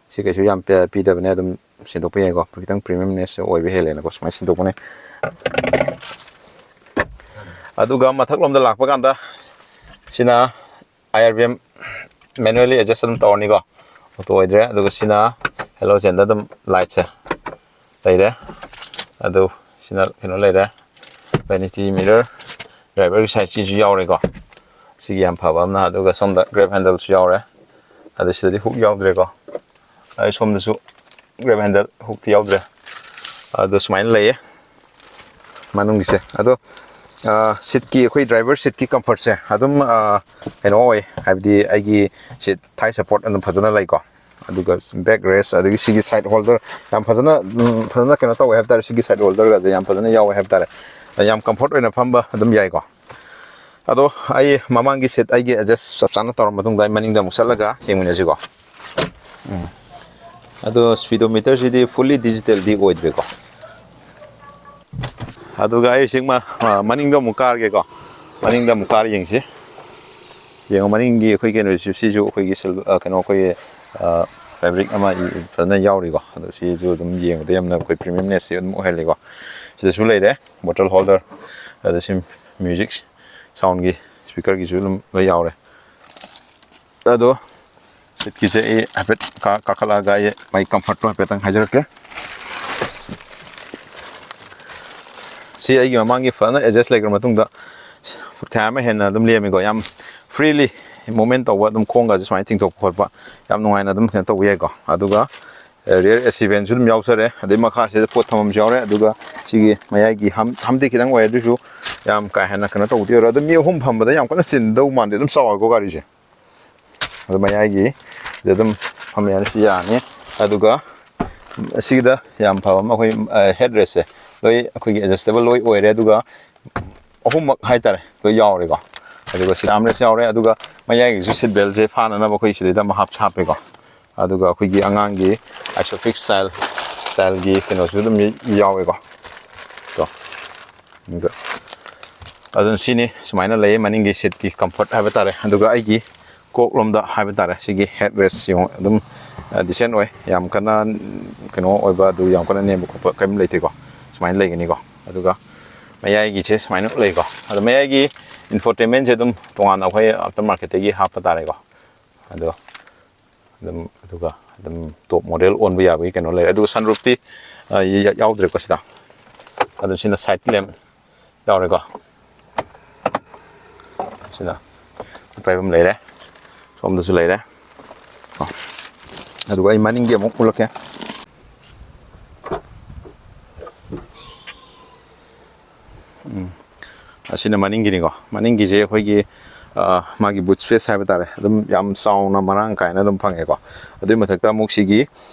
ꯁꯤ ꯀꯩꯁꯨ ꯌꯥꯝ ꯄꯤ-, ꯄꯤꯗꯕꯅꯦ, ꯑꯗꯨꯝ ꯁꯤꯟꯗꯣꯛꯄ ꯌꯥꯏꯀꯣ, ꯈꯤꯇꯪ premiumness ꯑꯣꯏꯕ ꯍꯦꯜꯂꯦꯅꯀꯣ, ꯁꯨꯃꯥꯏꯅ ꯁꯤꯟꯗꯣꯛꯄꯅꯦ꯫ ꯑꯗꯨꯒ ꯃꯊꯛꯂꯣꯝꯗ ꯂꯥꯛꯄ ꯀꯥꯟꯗ ꯁꯤꯅ IRVM manually adjust ꯑꯗꯨꯝ ꯇꯧꯔꯅꯤꯀꯣ, auto ꯑꯣꯏꯗ꯭ꯔꯦ꯫ ꯑꯗꯨꯒ ꯁꯤꯅ halogenꯗ ꯑꯗꯨꯝ lightꯁꯦ ꯂꯩꯔꯦ꯫ ꯑꯗꯨ ꯁꯤꯅ ꯀꯩꯅꯣ ꯂꯩꯔꯦ, vanity mirror, driverꯒꯤ sideꯁꯤꯁꯨ ꯌꯥꯎꯔꯦꯀꯣ꯫ ꯁꯤꯒꯤ ꯌꯥꯝ ꯐꯕ ꯑꯃꯅ꯫ ꯑꯗꯨꯒ ꯁꯣꯝꯗ grab handleꯁꯨ ꯌꯥꯎꯔꯦ꯫ ꯑꯗꯨ ꯁꯤꯗꯗꯤ hook ꯌꯥꯎꯗ꯭ꯔꯦꯀꯣ꯫ ꯑꯩ ꯁꯣꯝꯗꯁꯨ grab handle hookꯇꯤ ꯌꯥꯎꯗ꯭ꯔꯦ꯫ ꯑꯗꯨ ꯁꯨꯃꯥꯏꯅ ꯂꯩꯌꯦ꯫ ꯃꯅꯨꯡꯒꯤꯁꯦ ꯑꯗꯣ, ꯁꯤꯠꯀꯤ, ꯑꯩꯈꯣꯏ ꯗ꯭ꯔꯥꯏꯚꯔ ꯁꯤꯠꯀꯤ ꯀꯝꯐꯔꯠꯁꯦ ꯑꯗꯨꯝ ꯀꯩꯅꯣ ꯑꯣꯏ, ꯍꯥꯏꯕꯗꯤ ꯑꯩꯒꯤ ꯁꯤꯠ ꯊꯥꯏ ꯁꯄꯣꯔꯠ ꯑꯗꯨꯝ ꯐꯖꯅ ꯂꯩꯀꯣ꯫ ꯑꯗꯨꯒ ꯕꯦꯛ ꯔꯦꯁ, ꯑꯗꯒꯤ ꯁꯤꯒꯤ ꯁꯥꯏꯠ ꯍꯣꯜꯗꯔ ꯌꯥꯝ ꯐꯖꯅ, ꯐꯖꯅ ꯀꯩꯅꯣ ꯇꯧꯋꯦ ꯍꯥꯏꯕ ꯇꯥꯔꯦ꯫ ꯁꯤꯒꯤ ꯁꯥꯏꯠ ꯍꯣꯜꯗꯔꯒꯁꯦ ꯌꯥꯝ ꯐꯖꯅ ꯌꯥꯎꯋꯦ ꯍꯥꯏꯕ ꯇꯥꯔꯦ꯫ ꯌꯥꯝ ꯀꯝꯐꯔꯠ ꯑꯣꯏꯅ ꯐꯝꯕ ꯑꯗꯨꯝ ꯌꯥꯏꯀꯣ꯫ ꯑꯗꯣ ꯑꯩ ꯃꯃꯥꯡꯒꯤ ꯁꯤꯠ ꯑꯩꯒꯤ ꯑꯦꯗꯖꯁ ꯆꯞ ꯆꯥꯅ ꯇꯧꯔ ꯃꯇꯨꯡꯗ ꯑꯩ ꯃꯅꯤꯡꯗ ꯑꯃꯨꯛ ꯆꯠꯂꯒ ꯌꯦꯡꯃꯤꯟꯅꯁꯤꯀꯣ꯫ ꯎꯝ꯫ ꯑꯗꯣ ꯁ꯭ꯄꯤꯗꯣꯃꯤꯇꯔꯁꯤꯗꯤ ꯐꯨꯜꯂꯤ ꯗꯤꯖꯤꯇꯦꯜꯗꯤ ꯑꯣꯏꯗ꯭ꯔꯦꯀꯣ꯫ ꯑꯗꯨꯒ ꯑꯩ ꯍꯧꯖꯤꯛ ꯃ-, ꯑ, ꯃꯅꯤꯡꯗ ꯑꯃꯨꯛ ꯀꯥꯔꯒꯦꯀꯣ꯫ ꯃꯅꯤꯡꯗ ꯑꯃꯨꯛ ꯀꯥꯔ ꯌꯦꯡꯁꯤ꯫ ꯌꯦꯡꯉꯣ, ꯃꯅꯤꯡꯒꯤ ꯑꯩꯈꯣꯏ ꯀꯩꯅꯣꯁꯤꯁꯨ, ꯁꯤꯁꯨ ꯑꯩꯈꯣꯏꯒꯤ ꯁꯤꯜ-, ꯑ, ꯀꯩꯅꯣ, ꯑꯩꯈꯣꯏꯒꯤ, ꯑ, ꯐꯦꯕ꯭ꯔꯤꯛ ꯑꯃ ꯏ-, ꯐꯖꯅ ꯌꯥꯎꯔꯤꯀꯣ꯫ ꯑꯗꯣ ꯁꯤꯁꯨ ꯑꯗꯨꯝ ꯌꯦꯡꯕꯗ ꯌꯥꯝꯅ ꯑꯩꯈꯣꯏ ꯄ꯭ꯔꯤꯃꯤꯌꯝꯅꯦꯁꯁꯤ ꯑꯗꯨꯝ ꯑꯣꯏꯍꯜꯂꯤꯀꯣ꯫ ꯁꯤꯗꯁꯨ ꯂꯩꯔꯦ ꯕꯣꯇꯜ ꯍꯣꯜꯗꯔ, ꯑꯗ ꯁꯤ ꯃ꯭ꯌꯨꯖꯤꯛ ꯁꯥꯎꯟꯒꯤ ꯁ꯭ꯄꯤꯀꯔꯒꯤꯁꯨ ꯑꯗꯨꯝ ꯂꯣꯏ ꯌꯥꯎꯔꯦ꯫ ꯑꯗꯣ ꯁꯤꯠꯀꯤꯁꯦ ꯑꯩ ꯍꯥꯏꯐꯦꯠ ꯀꯥ-, ꯀꯥꯈꯠꯂꯛꯑꯒ ꯑꯩ ꯃꯥꯒꯤ ꯀꯝꯐꯔꯠꯇꯣ ꯍꯥꯏꯐꯦꯠꯇꯪ ꯍꯥꯏꯖꯔꯛꯀꯦ꯫ ꯁꯤ ꯑꯩꯒꯤ ꯃꯃꯥꯡꯒꯤ ꯐꯖꯅ ꯑꯦꯗꯖꯁ ꯂꯩꯈ꯭ꯔ ꯃꯇꯨꯡꯗ ꯐꯨꯠ ꯈꯥꯏ ꯑꯃ ꯍꯦꯟꯅ ꯑꯗꯨꯝ ꯂꯦꯝꯃꯤꯀꯣ꯫ ꯌꯥꯝ ꯐ꯭ꯔꯤꯂꯤ ꯃꯨꯞꯃꯦꯟ ꯇꯧꯕ, ꯑꯗꯨꯝ ꯈꯣꯡꯒꯁꯦ ꯁꯨꯃꯥꯏꯅ ꯇꯤꯡꯊꯣꯛꯄ ꯈꯣꯠꯄ ꯌꯥꯝ ꯅꯨꯡꯉꯥꯏꯅ ꯑꯗꯨꯝ ꯀꯩꯅꯣ ꯇꯧꯕ ꯌꯥꯏꯀꯣ꯫ ꯑꯗꯨꯒ ꯔꯤꯌꯔ ꯑꯦꯁꯤ ꯚꯦꯟꯁꯨ ꯑꯗꯨꯝ ꯌꯥꯎꯖꯔꯦ꯫ ꯑꯗꯩ ꯃꯈꯥꯁꯤꯗ ꯄꯣꯠ ꯊꯝꯐꯝꯁꯨ ꯌꯥꯎꯔꯦ꯫ ꯑꯗꯨꯒ ꯁꯤꯒꯤ ꯃꯌꯥꯏꯒꯤ ꯍꯝ-, ꯍꯝꯗꯤ ꯈꯤꯇꯪ ꯑꯣꯏ, ꯑꯗꯨꯁꯨ ꯌꯥꯝ ꯀꯥ ꯍꯦꯟꯅ ꯀꯩꯅꯣ ꯇꯧꯕꯗꯤ ꯑꯣꯏꯔꯣꯏ꯫ ꯑꯗꯣ ꯃꯤ ꯑꯍꯨꯝ ꯐꯝꯕꯗ ꯌꯥꯝ ꯀꯟꯅ ꯆꯤꯟꯗꯧ ꯃꯥꯟꯗꯦ, ꯑꯗꯨꯝ ꯆꯥꯎꯋꯦꯀꯣ ꯒꯥꯔꯤꯁꯦ꯫ ꯑꯗꯣ ꯃꯌꯥꯏꯒꯤ ꯁꯤꯗ ꯑꯗꯨꯝ ꯐꯝꯕ ꯌꯥꯅꯤ, ꯁꯤ ꯌꯥꯅꯤ꯫ ꯑꯗꯨꯒ ꯑꯁꯤꯒꯤꯗ ꯌꯥꯝ ꯐꯕ ꯑꯃ, ꯑꯩꯈꯣꯏ, ꯑ, ꯍꯦꯠ ꯔꯦꯁꯁꯦ ꯂꯣꯏ ꯑꯩꯈꯣꯏꯒꯤ ꯑꯦꯗꯖꯁꯇꯦꯕꯜ ꯂꯣꯏ ꯑꯣꯏꯔꯦ꯫ ꯑꯗꯨꯒ ꯑꯍꯨꯝꯃꯛ ꯍꯥꯏꯇꯥꯔꯦ ꯂꯣꯏ ꯌꯥꯎꯔꯦꯀꯣ꯫ ꯑꯗꯨꯒ ꯁꯤꯠ ꯑꯥꯔꯝꯔꯦꯁ ꯌꯥꯎꯔꯦ꯫ ꯑꯗꯨꯒ ꯃꯌꯥꯏꯒꯤꯁꯨ ꯁꯤꯠ ꯕꯦꯜꯁꯦ ꯐꯥꯅꯅꯕ ꯑꯩꯈꯣꯏ ꯁꯤꯗꯩꯗ ꯑꯃ ꯍꯥꯞ-, ꯍꯥꯞꯄꯦꯀꯣ꯫ ꯑꯗꯨꯒ ꯑꯩꯈꯣꯏꯒꯤ ꯑꯉꯥꯡꯒꯤ ꯑꯥꯏꯁꯣꯐꯤꯛꯁ ꯁ꯭ꯇꯥꯏꯜ, ꯁ꯭ꯇꯥꯏꯜꯒꯤ ꯀꯩꯅꯣꯁꯨ ꯑꯗꯨꯝ ꯌꯥꯎꯋꯦꯀꯣ꯫ ꯀꯣ꯫ ꯑꯗꯨꯒ ꯑꯗꯨꯅ ꯁꯤꯅꯤ, ꯁꯨꯃꯥꯏꯅ ꯂꯩ ꯃꯅꯤꯡꯒꯤ ꯁꯤꯠꯀꯤ ꯀꯝꯐꯔꯠ ꯍꯥꯏꯕ ꯇꯥꯔꯦ꯫ ꯑꯗꯨꯒ ꯑꯩꯒꯤ ꯀꯣꯛꯂꯣꯝꯗ ꯍꯥꯏꯕ ꯇꯥꯔꯦ, ꯁꯤꯒꯤ ꯍꯦꯠ ꯔꯦꯁ ꯌꯦꯡꯉꯣ, ꯑꯗꯨꯝ, ꯑ, ꯗꯤꯁꯦꯟ ꯑꯣꯏ, ꯌꯥꯝ ꯀꯟꯅ ꯀꯩꯅꯣ ꯑꯣꯏꯕ, ꯑꯗꯨ ꯌꯥꯝ ꯀꯟꯅ ꯅꯦꯝꯕ ꯈꯣꯠꯄ ꯀꯔꯤꯝ ꯂꯩꯇꯦꯀꯣ꯫ ꯁꯨꯃꯥꯏꯅ ꯂꯩꯒꯅꯤꯀꯣ꯫ ꯑꯗꯨꯒ ꯃꯌꯥꯏꯒꯤꯁꯦ ꯁꯨꯃꯥꯏꯅ ꯂꯩꯀꯣ꯫ ꯑꯗꯣ ꯃꯌꯥꯏꯒꯤ ꯏꯟꯐꯣꯇꯦꯟꯃꯦꯟꯁꯦ ꯑꯗꯨꯝ ꯇꯣꯉꯥꯟꯅ ꯑꯩꯈꯣꯏ ꯑꯥꯐꯇꯔ ꯃꯥꯔꯀꯦꯠꯇꯒꯤ ꯍꯥꯞꯄ ꯇꯥꯔꯦꯀꯣ꯫ ꯑꯗꯣ ꯑꯗꯨꯝ, ꯑꯗꯨꯒ ꯑꯗꯨꯝ ꯇꯣꯞ ꯃꯣꯗꯦꯜ ꯑꯣꯟꯕ ꯌꯥꯕꯒꯤ ꯀꯩꯅꯣ ꯂꯩꯔꯦ꯫ ꯑꯗꯨꯒ ꯁꯟꯔꯨꯐꯇꯤ, ꯑ, ꯌ-, ꯌ-, ꯌꯥꯎꯗ꯭ꯔꯦꯀꯣ ꯁꯤꯗ꯫ ꯑꯗꯣ ꯁꯤꯅ ꯁꯥꯏꯠ ꯂꯦꯝꯞ ꯌꯥꯎꯔꯦꯀꯣ꯫ ꯁꯤꯅ ꯄꯥꯏꯐꯝ ꯂꯩꯔꯦ, ꯁꯣꯝꯗꯁꯨ ꯂꯩꯔꯦ꯫ ꯀꯣ꯫ ꯑꯗꯨꯒ ꯑꯩ ꯃꯅꯤꯡꯒꯤ ꯑꯃꯨꯛ ꯎꯠꯂꯛꯀꯦ꯫ ꯑꯁꯤꯅ ꯃꯅꯤꯡꯒꯤꯅꯤꯀꯣ꯫ ꯃꯅꯤꯡꯒꯤꯁꯦ ꯑꯩꯈꯣꯏꯒꯤ, ꯑ, ꯃꯥꯒꯤ ꯕꯨꯠ ꯁ꯭ꯄꯦꯁ ꯍꯥꯏꯕ ꯇꯥꯔꯦ, ꯑꯗꯨꯝ ꯌꯥꯝ ꯆꯥꯎꯅ ꯃꯔꯥꯡ ꯀꯥꯏꯅ ꯑꯗꯨꯝ ꯐꯪꯉꯦꯀꯣ꯫ ꯑꯗꯨꯒꯤ ꯃꯊꯛꯇ ꯑꯃꯨꯛ ꯁꯤꯒꯤ,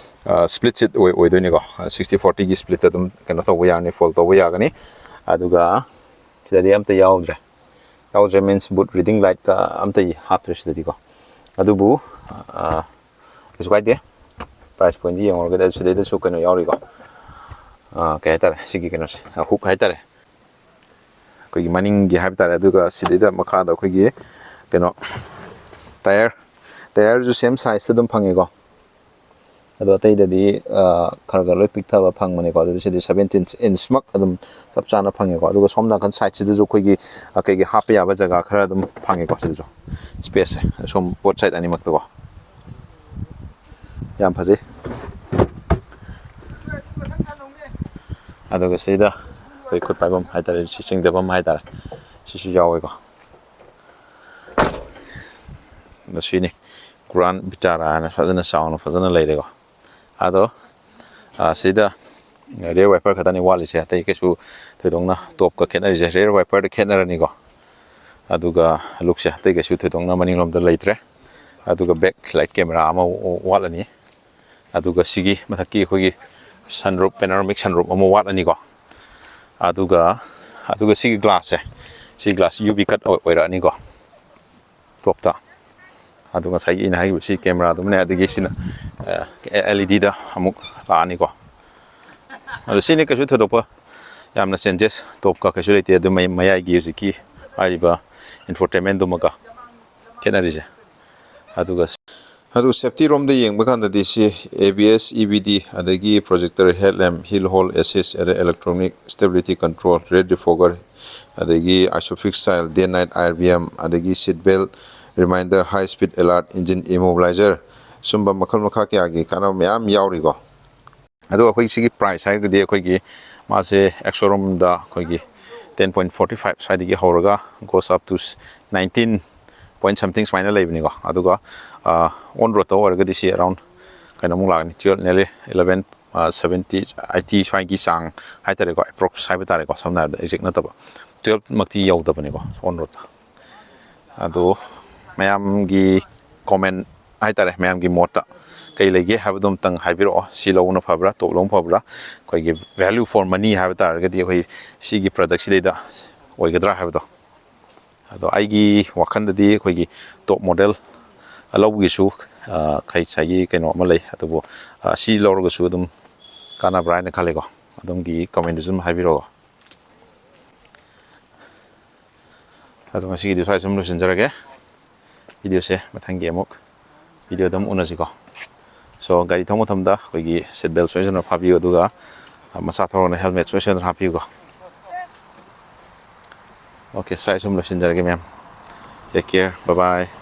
ꯑ, ꯁ꯭ꯄ꯭ꯂꯤꯠ ꯁꯤꯠ ꯑꯣꯏ-, ꯑꯣꯏꯗꯣꯏꯅꯤꯀꯣ꯫ ꯁꯤꯛꯁꯇꯤ ꯐꯣꯔꯇꯤꯒꯤ ꯁ꯭ꯄ꯭ꯂꯤꯠꯇ ꯑꯗꯨꯝ ꯀꯩꯅꯣ ꯇꯧꯕ ꯌꯥꯒꯅꯤ, ꯐꯣꯜ ꯇꯧꯕ ꯌꯥꯒꯅꯤ꯫ ꯑꯗꯨꯒ ꯁꯤꯗꯗꯤ ꯑꯝꯇ ꯌꯥꯎꯗ꯭ꯔꯦ꯫ ꯌꯥꯎꯗ꯭ꯔꯦ means boot reading lightꯀ ꯑꯝꯇ ꯍꯥꯞꯇ꯭ꯔꯦ ꯁꯤꯗꯗꯤꯀꯣ꯫ ꯑꯗꯨꯕꯨ, ꯑ, ꯀꯩꯁꯨ ꯀꯥꯏꯗꯦ꯫ Price pointꯗꯤ ꯌꯦꯡꯉꯨꯔꯒꯗꯤ ꯁꯤꯗꯩꯗꯁꯨ ꯀꯩꯅꯣ ꯌꯥꯎꯔꯤꯀꯣ꯫ ꯑ, ꯀꯩ ꯍꯥꯏꯇꯥꯔꯦ, ꯁꯤꯒꯤ ꯀꯩꯅꯣꯁꯦ, ꯑ, hook ꯍꯥꯏꯇꯥꯔꯦ꯫ ꯑꯩꯈꯣꯏꯒꯤ ꯃꯅꯤꯡꯒꯤ ꯍꯥꯏꯕ ꯇꯥꯔꯦ꯫ ꯑꯗꯨꯒ ꯁꯤꯗꯩꯗ ꯃꯈꯥꯗ ꯑꯩꯈꯣꯏꯒꯤ ꯀꯩꯅꯣ, tyre, tyreꯁꯨ same sizeꯇ ꯑꯗꯨꯝ ꯐꯪꯉꯦꯀꯣ꯫ ꯑꯗꯣ ꯑꯇꯩꯗꯗꯤ, ꯑ, ꯈꯔ ꯈꯔ ꯂꯣꯏ ꯄꯤꯛꯊꯕ ꯐꯪꯕꯅꯦꯀꯣ꯫ ꯑꯗꯨꯗꯤ ꯁꯤꯗꯤ seventeen inchꯃꯛ ꯑꯗꯨꯝ ꯆꯞ ꯆꯥꯅ ꯐꯪꯉꯦꯀꯣ꯫ ꯑꯗꯨꯒ ꯁꯣꯝ ꯅꯥꯀꯟ sideꯁꯤꯗꯁꯨ ꯑꯩꯈꯣꯏꯒꯤ, ꯑ, ꯀꯩꯒꯤ ꯍꯥꯞꯄ ꯌꯥꯕ ꯖꯒꯥ ꯈꯔ ꯑꯗꯨꯝ ꯐꯪꯉꯦꯀꯣ꯫ ꯁꯤꯗꯁꯨ spaceꯁꯦ ꯁꯣꯝ both side ꯑꯅꯤꯃꯛꯇꯀꯣ꯫ ꯌꯥꯝ ꯐꯖꯩ꯫ ꯑꯗꯨꯒ ꯁꯤꯗ ꯑꯩꯈꯣꯏ ꯈꯨꯠ ꯄꯥꯏꯐꯝ ꯍꯥꯏꯇꯥꯔꯦ, ꯁꯤ ꯆꯤꯡꯊꯐꯝ ꯍꯥꯏꯇꯥꯔꯦ, ꯁꯤꯁꯨ ꯌꯥꯎꯋꯦꯀꯣ꯫ ꯑꯗꯣ ꯁꯤꯅꯤ, Grand Vitara ꯍꯥꯏꯅ ꯐꯖꯅ ꯆꯥꯎꯅ ꯐꯖꯅ ꯂꯩꯔꯦꯀꯣ꯫ ꯑꯗꯣ, ꯑ, ꯁꯤꯗ rear wiper ꯈꯛꯇꯅꯤ ꯋꯥꯠꯂꯤꯁꯦ, ꯑꯇꯩ ꯀꯩꯁꯨ ꯊꯣꯏꯗꯣꯛꯅ topꯀ ꯈꯦꯠꯅꯔꯤꯁꯦ꯫ Rear wiperꯗ ꯈꯦꯠꯅꯔꯅꯤꯀꯣ꯫ ꯑꯗꯨꯒ lookꯁꯦ ꯑꯇꯩ ꯀꯩꯁꯨ ꯊꯣꯏꯗꯣꯛꯅ ꯃꯅꯤꯡꯂꯣꯝꯗ ꯂꯩꯇ꯭ꯔꯦ꯫ ꯑꯗꯨꯒ back light camera ꯑꯃ ꯋꯥꯠꯂꯅꯤ꯫ ꯑꯗꯨꯒ ꯁꯤꯒꯤ ꯃꯊꯛꯀꯤ ꯑꯩꯈꯣꯏꯒꯤ sunroof, panoramic sunroof ꯑꯃ ꯋꯥꯠꯂꯅꯤꯀꯣ꯫ ꯑꯗꯨꯒ, ꯑꯗꯨꯒ ꯁꯤꯒꯤ glassꯁꯦ, ꯁꯤ glass UV cut ꯑꯣꯏ-, ꯑꯣꯏꯔꯛꯑꯅꯤꯀꯣ꯫ Topꯇ꯫ ꯑꯗꯨ ꯉꯁꯥꯏꯒꯤ ꯑꯩꯅ ꯍꯥꯏꯈꯤꯕ ꯁꯤ cameraꯗꯨꯃꯅꯦ, ꯑꯗꯒꯤ ꯁꯤꯅ, ꯑ, LEDꯗ ꯑꯃꯨꯛ ꯂꯥꯛꯑꯅꯤꯀꯣ꯫ ꯑꯗꯣ ꯁꯤꯅꯤ ꯀꯩꯁꯨ ꯊꯣꯏꯗꯣꯛꯄ ꯌꯥꯝꯅ changes topꯀ ꯀꯩꯁꯨ ꯂꯩꯇꯦ꯫ ꯑꯗꯨ ꯃꯌꯥꯏ-, ꯃꯌꯥꯏꯒꯤ ꯍꯧꯖꯤꯛꯀꯤ ꯍꯥꯏꯔꯤꯕ infotainmentꯗꯨꯃꯒ ꯈꯦꯠꯅꯔꯤꯁꯦ꯫ ꯑꯗꯨꯒ, ꯑꯗꯨ safety ꯔꯣꯝꯗ ꯌꯦꯡꯕ ꯀꯥꯟꯗꯗꯤ ꯁꯤ ABS, EBD, ꯑꯗꯒꯤ projector headlamp, hill hold assist, ꯑꯗꯩ electronic stability control, rear defogger, ꯑꯗꯒꯤ ISOFIX style day night IRVM, ꯑꯗꯒꯤ seat belt reminder, high speed alert, engine immobilizer, ꯁꯨꯝꯕ ꯃꯈꯜ ꯃꯈꯥ ꯀꯌꯥꯒꯤ ꯀꯥꯟꯅꯕ ꯃꯌꯥꯝ ꯌꯥꯎꯔꯤꯀꯣ꯫ ꯑꯗꯣ ꯑꯩꯈꯣꯏ ꯁꯤꯒꯤ price ꯍꯥꯏꯔꯒꯗꯤ ꯑꯩꯈꯣꯏꯒꯤ ꯃꯥꯁꯦ ex showroomꯗ ꯑꯩꯈꯣꯏꯒꯤ ten point forty five ꯁ꯭ꯋꯥꯏꯗꯒꯤ ꯍꯧꯔꯒ goes up to nineteen point something ꯁꯨꯃꯥꯏꯅ ꯂꯩꯕꯅꯤꯀꯣ꯫ ꯑꯗꯨꯒ, ꯑ, on roadꯇ ꯑꯣꯏꯔꯒꯗꯤ ꯁꯤ around ꯀꯩꯅꯣꯃꯨꯛ ꯂꯥꯛꯀꯅꯤ, twelve, nearly eleven seventy eighty ꯁ꯭ꯋꯥꯏꯒꯤ ꯆꯥꯡ ꯍꯥꯏꯇꯥꯔꯦꯀꯣ, ꯑꯦꯄ꯭ꯔꯣꯛꯁ ꯍꯥꯏꯕ ꯇꯥꯔꯦꯀꯣ, ꯁꯝꯅ ꯍꯥꯏꯔꯕꯗ ꯑꯦꯛꯖꯦꯛ ꯅꯠꯇꯕ, ꯇꯨꯌꯦꯜꯞꯃꯛꯇꯤ ꯌꯧꯗꯕꯅꯤꯀꯣ ꯑꯣꯟ ꯔꯣꯗꯇ꯫ ꯑꯗꯣ ꯃꯌꯥꯝꯒꯤ ꯀꯣꯃꯦꯟ ꯍꯥꯏꯇꯥꯔꯦ, ꯃꯌꯥꯝꯒꯤ ꯃꯣꯠꯇ ꯀꯩ ꯂꯩꯒꯦ ꯍꯥꯏꯕꯗꯣ ꯑꯝꯇꯪ ꯍꯥꯏꯕꯤꯔꯛꯑꯣ꯫ ꯁꯤ ꯂꯧꯕꯅ ꯐꯕ꯭ꯔꯥ, ꯇꯣꯞ ꯂꯧꯕꯅ ꯐꯕ꯭ꯔꯥ? ꯑꯩꯈꯣꯏꯒꯤ ꯚꯦꯂ꯭ꯌꯨ ꯐꯣꯔ ꯃꯅꯤ ꯍꯥꯏꯕ ꯇꯥꯔꯒꯗꯤ ꯑꯩꯈꯣꯏ ꯁꯤꯒꯤ ꯄ꯭ꯔꯗꯛꯁꯤꯗꯩꯗ ꯑꯣꯏꯒꯗ꯭ꯔꯥ ꯍꯥꯏꯕꯗꯣ꯫ ꯑꯗꯣ ꯑꯩꯒꯤ ꯋꯥꯈꯜꯗꯗꯤ ꯑꯩꯈꯣꯏꯒꯤ ꯇꯣꯞ ꯃꯣꯗꯦꯜ ꯂꯧꯕꯒꯤꯁꯨ, ꯑ, ꯉꯁꯥꯏꯒꯤ ꯀꯩꯅꯣ ꯑꯃ ꯂꯩ, ꯑꯗꯨꯕꯨ, ꯑ, ꯁꯤ ꯂꯧꯔꯒꯁꯨ ꯑꯗꯨꯝ ꯀꯥꯟꯅꯕ꯭ꯔꯥ ꯍꯥꯏꯅ ꯈꯜꯂꯦꯀꯣ꯫ ꯑꯗꯣꯝꯒꯤ ꯀꯃꯦꯟꯗꯁꯨ ꯑꯗꯨꯝ ꯍꯥꯏꯕꯤꯔꯛꯑꯣ꯫ ꯑꯗꯣ ꯉꯁꯤꯒꯤꯗꯤ ꯁ꯭ꯋꯥꯏ ꯁꯨꯝ ꯂꯣꯏꯁꯤꯟꯖꯔꯒꯦ꯫ ꯚꯤꯗꯤꯑꯣꯁꯦ ꯃꯊꯪꯒꯤ ꯑꯃꯨꯛ ꯚꯤꯗꯤꯑꯣꯗ ꯑꯃꯨꯛ ꯎꯅꯁꯤꯀꯣ꯫ ꯁꯣ ꯒꯥꯔꯤ ꯊꯧꯕ ꯃꯇꯝꯗ ꯑꯩꯈꯣꯏꯒꯤ ꯁꯤꯠ ꯕꯦꯜ ꯁꯣꯏꯗꯅ ꯐꯥꯕꯤꯌꯨ, ꯑꯗꯨꯒ ꯃꯆꯥ ꯊꯧꯔꯒꯅ ꯍꯦꯜꯃꯦꯠ ꯁꯣꯏꯗꯅ ꯍꯥꯞꯄꯤꯌꯨꯀꯣ꯫ ꯑꯣꯀꯦ, ꯁ꯭ꯋꯥꯏ ꯁꯨꯝ ꯂꯣꯏꯁꯤꯟꯖꯔꯒꯦ ꯃꯌꯥꯝ꯫ Take care, bye bye꯫